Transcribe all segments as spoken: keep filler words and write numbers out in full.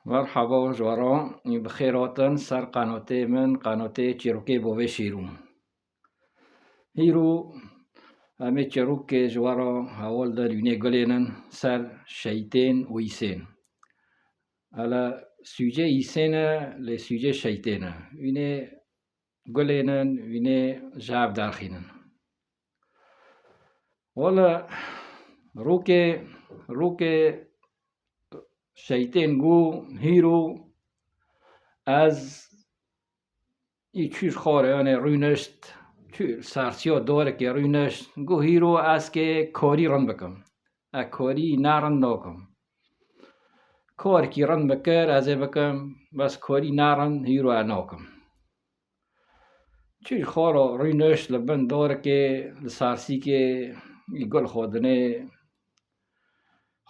Merhaba ji we re, bi xêr hatin ser qanotê min, qanotê çîrokê bo vê şîrû. Hîrû em ê çîrokê ji we re hewl de wînê gulên in ser şeytên û îsên. Hele sûcê îsên e, lê sûcê şeytên e. Wînê gulên in, wînê ji hev derxînin. Wele rûkê, rûkê şeytên gu hîrû ez î çû ji xwarê yanê rûnişt, çû sersiya dorekê rûnişt, gu hîrû ez kê korî rind bikim. Ez korî nerind nakim. Korkî rind bikir, ez ê bikim, bes korî nerind hîrû ez nakim. Çû ji xwe re rûnişt li bin dorikê, li sarsîkê, î gul xwe dinê,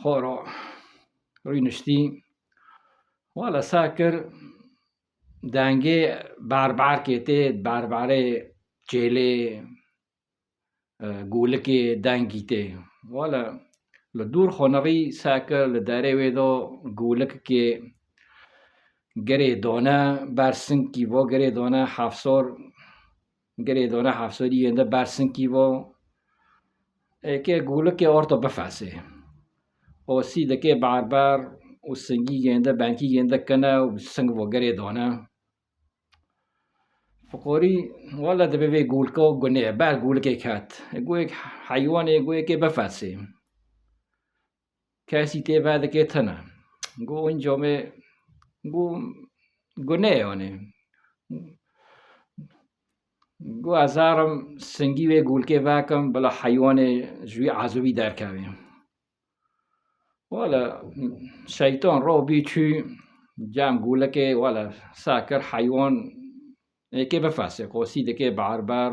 xwe re rûniştî. Wele sa kir dengê berberkê tê, berberê çêlê, e, gûlikê dengî tê. Wele li dûr xwe nirî sa kir li derê wê de gûlikê girê dane ber sinkî vo, girê dane hefsor, girê dane hefsorî yên de ber sinkî vo. Êkê gûlikê orto bifesê. Osî dikê berber û singî yên de, benkî yên de kine û sing vo girê dane. Fiqorî, wele dibe vê gûlko gunê, ber gûlikê ket. Ê gu yek heywanê, gu yekê bifesê. Kesî tê vedikê tine. Gu, înca me, gu, gunê yanê. Gu ez herim singî wê gûlikê vekim, bila heywanê ji wî ezobî derkevê. Wele şeytan robî çû cem gûlikê, wele sa kir heywan êkê bifesê, qosî dikê berber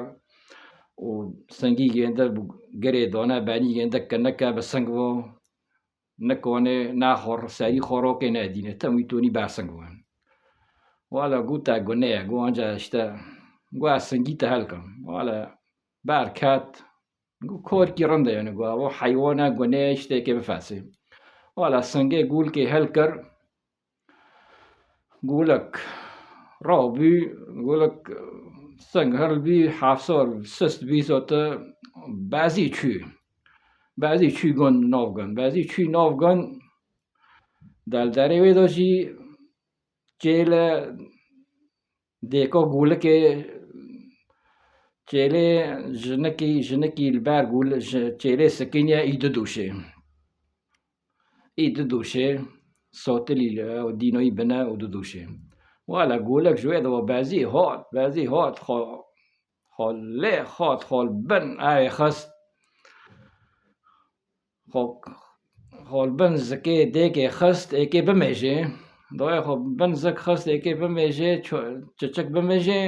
û singî yên de girê dane, benî yên de kinike bi sing vo, nikonê, naxor, serî xorokê nedîne, tim wî tonî bersing vo. Wele gu te gunê ye, gu anca işte, gu ez singî te helkim. Wele berket, gu korkî rind e, yanî gu evo heywan e, gunê ye, îşte êkê bifesê. Wele singê gûlikê hilkir, gûlik rawbû, gûlik sing hilbû, hefsor sist bî, sote bezî çû. Bezî çû gun nav gun. Bezî çû nav gun. Del derê wê de jî çêle dêka gûlikê, çêlê jinikî, jinikî li ber gûl-, ji-, çêlê sikiniye, î didûşê. Î didûşê, sotilî li ew dînoyî bine û didûşê. Wele gûlik ji wê de bezî hat, bezî hat, xwe, xwe lê xat, xwe li bin ayê xist. Xwe, xwe li bin zikê dêkê xist, êkê bimêjê. Dayê xwe bin zik xist, êkê bimêjê, ço-, çiçik bimêjê,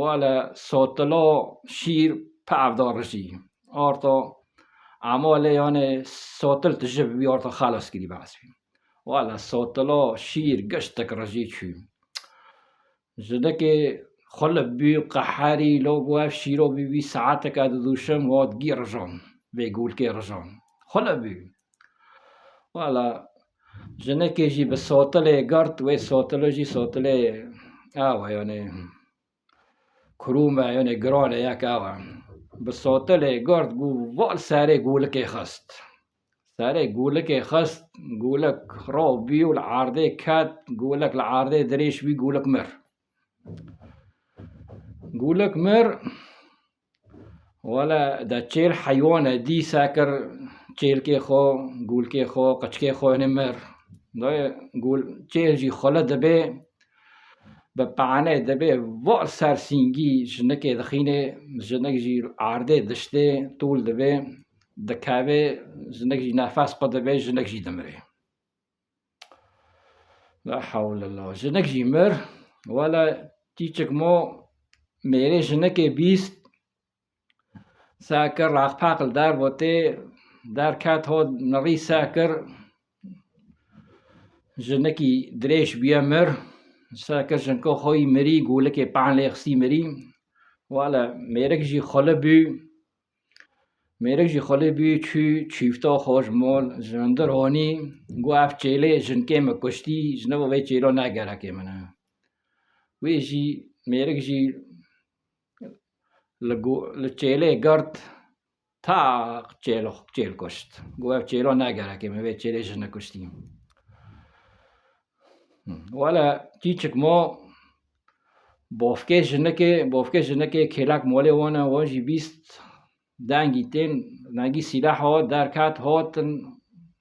wele sotilo şîr pev da rijî. Orto emalê, yanê sotil tije bibî, orto xelas kirî behs bî. Wele sotilo şîr giştik rijî çû. Jinikê xulib bû, qeherî, lo got, ev şîro bî, bî saetek ez didûşim, got, gî rijan, vê gûlkê rijan. Xulib bû. Wala, jinikê jî bi sotilê girt, wê sotilo jî sotilê, awa, yanê, kurûm e, yanê, giran e, yek awa. Bi sotilê girt, got, val serê gûlikê xist. Serê gûlikê xist, gûlik ro bî û li erdê ket, gûlik li erdê dirêj bî, gûlik mir. Gûlik mir, wele de çêl heywan e, dî sa kir çêlkê xwe, gûlkê xwe, qiçkê xwe, hinê mir. Dayê gûl-, çêl jî xule dibe, bi panê dibe, var ser sîngî jinikê dixîne, jinik jî erdê diştê, tûl dibe, dikeve, jinik jî nefes xwe dibe, jinik jî dimire. La hewle la. Jinik jî mir. Wele tîçik mo mêrê jinikê bîst. Sa kir, raqpaq li derve tê, derket, hat nirî, sa kir, jinikî dirêj bûye, mir. Sa kir, jinko xwe yî mirî, gûlikê pan lê xistî, mirî. Wele mêrik jî xuli bû. Mêrik jî xwelê bû, çû çîfta xwe ji mol, ji hundir honî, got, "Ev çêlê jinkê min kuştî, ji nivo vê çêlo ne gerekê min e." Wê jî, mêrik jî li go-, li çêlê girt, ta çêl, çêl kuşt. Got, "Ev çêlo ne gerekê min, vê çêlê jin kuştî." Wele çîçik mo, bofkê jinikê, bofkê jinikê kêlek molê wan e, wan jî bîst dengî tên, dengî sîlah hat, derket, hatin,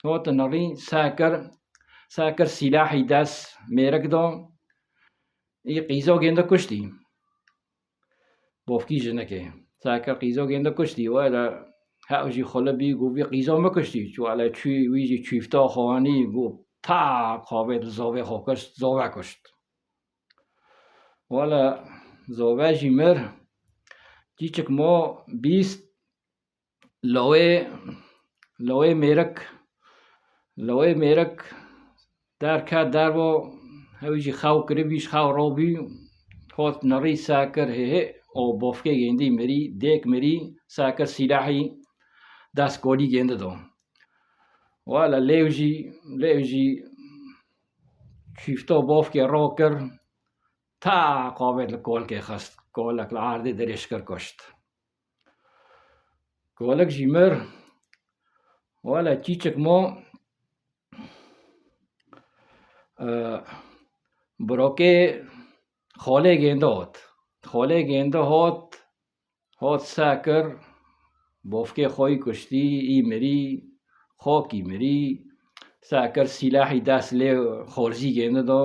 hatin rî, sekir, sekir sîlahî dest mêrik da, î qîzo gêndi kuştî. Bofkî jinikê. Sekir qîzo gêndi kuştî, wele hew jî xwelibî, got, "Vî qîzo min kuştî." Çû ele çû, wî jî çîfta xwe anî, got, "Ta qavê li zovê xwe kuşt, zove kuşt." Wele zove jî mir, çîçik mo bîst lawê, lawê mêrik, lawê mêrik derket dervo, hewî jî xew kiribî, ji xew robî, hot nirî, sekir hê hê, û bofkê gêndî mirî, dêk mirî, sekir sîlahî dest kolî gêndi do. Wele lêw jî, lêw jî çîfto bofkê ro kir, ta qavê li kolkê xist, kolek li erdê dirêj kir kuşt. Kolik jî mir, wele çîçik mo, e, birokê xolê gêndi hot. Xolê gêndi hot, hot sekir, bofkê xwe yî kuştî, î mirî, xokî mirî, sekir sîlahî dest lê xorzî gêndi do.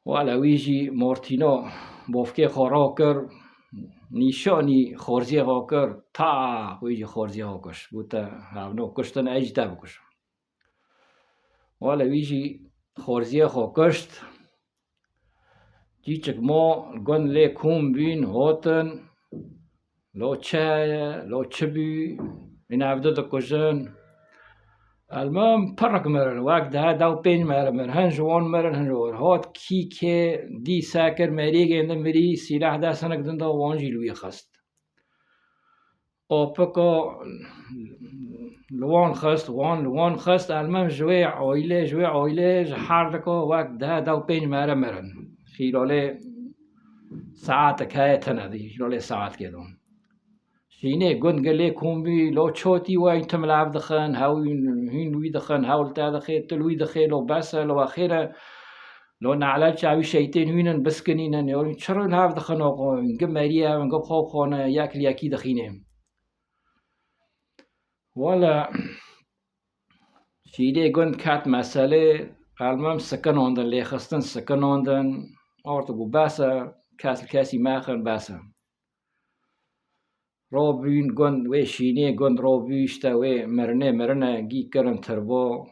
Wele wî jî mortîno bofkê xwe ro kir, nîşanî xorziyê xwe kir, ta wî jî xorziyê xwe kuşt. Got, "Te hevno kuştin, ez jî te bikuşim." Wele wî jî xorziyê xwe kuşt. Çîçik mo, gund lê kom bûn, hotin, "Lo çi heye, lo çi bû? Hîn ev di dikujin." Elmam pirik mirin, wek dehe dew pênc meri mirin, hin ji wan mirin, hin ji wan. Hot kî kê dî sekir merî gêndi mirî, sîlah dest hinek din da, wan jî li wî xist. Opiko li wan xist, wan li wan xist, elmam ji wê oylê, ji wê oylê, ji her diko wek dehe dew pênc meri mirin. Xîlolê saetek heye tine dî, xîlolê saetkê don. Şînê gund gelê kom bî, lo çotî we, tim li hev dixin, hew hîn wî dixin, hew li te dixê, tu li wî dixê, lo bes e, lo we xêr e, lo nalel çavî şeytên wî nin, biskinînin, yo çi rû li hev dixin, o gi merî ev, gi xwe xwe ne, yek li yekî dixînê. Wele şînê gund ket meselê, elmam sikinandin, lêxistin sikinandin, ortu got bes e, kes li kesî mexin, bes e. Robûn gund, wê şînê gund robû, işte wê mirinê mirine gî kirin tirbo,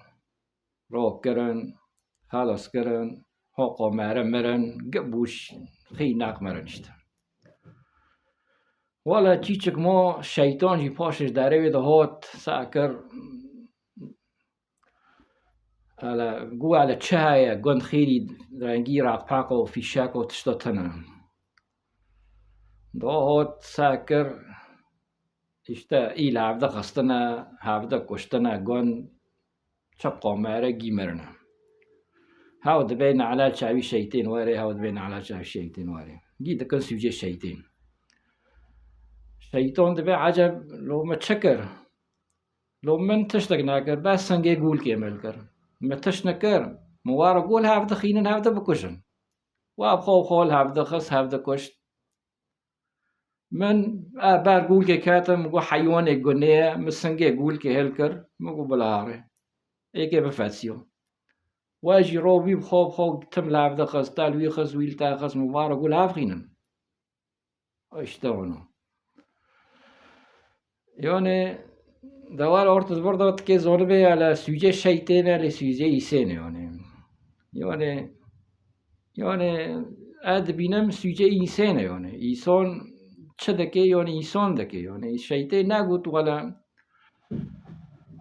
ro kirin, xelas kirin, hoqo meri mirin, gi bûş, xî neq mirin işte. Wele çîçik mo şeytan jî paşê ji derê wê de hot, sekir, Hele, gu hele çi heye, gund xêrî rengî raqpaq û fîşek û tişto tune. Do hot sekir, işte î li hevde xistine, hevde kuştine, gund çi qomere gî mirine. Hew dibê nalel çavî şeytên were, hew dibê nalel çavî şeytên were. Gî dikin sûcê şeytên. Şeytan dibê eceb lo me çi kir? Lo min tiştek nekir, bes singê gûlkê min kir. Min tişt nekir. Min wara got hev dixînin, hev dibikujin. Wa bi xwe bi xwe li hev dixist, hev dikuşt. Min, e, ber gûlkê ketim, min got heywanê gunê ye, min singê gûlkê hilkir, min got bila harê. Êkê bifesiyo. We jî robî bi xwe bi xwe tim li hev dixist, te li wî xist, wî li te xist, min wara got li hev xînin. İşte onu. Yani, dewar orta burada tikê zor be ya, le sûcê şeytên e, le sûcê îsên e yani. Yani, yani, ez dibînim sûcê îsên e yani. Îson çi dike yani, îson dike yani. Şeytê negot wele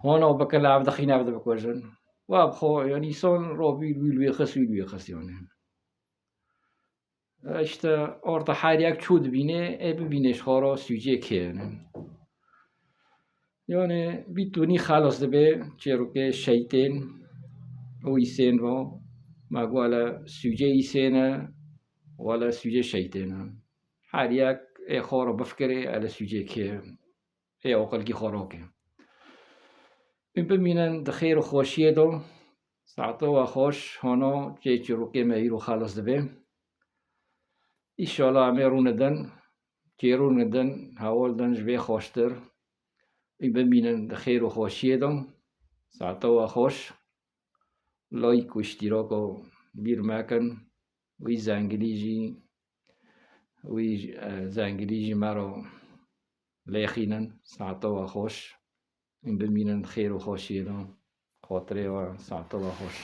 hona bike li hev dixîne, hev dibikujin. Wa bi xwe yani, îson robî wî li wî xist, wî li wî xist yani. İşte orta her yek çû dibîne, ê bibîne ji xwe re sûcê kê ne. Yani bî tunî xelas dibe çêrokê şeytên û îsên va, me got ele sûcê îsên e, wele sûcê şeytên e. Her yek ê xwe re bifikirê ele sûcê kê, ê oqilkî xwe rokê. Em bimînin di xêr û xweşiyê de, saeta we xweş, hano çê çîrokê me îro xelas dibe. Îşallah em ê rûnidin, çêrûnidin, hewl din ji vê xweştir. Em bimînin di xêr û xweşiyê de, saeta we xweş. Like û îştîraka bîr mekin. Wî zengilî jî, wî, e, zengilî jî me re lêxînin. Saeta we xweş. Em bimînin xêr û xweşiyê de. Xatirê we, saeta we xweş.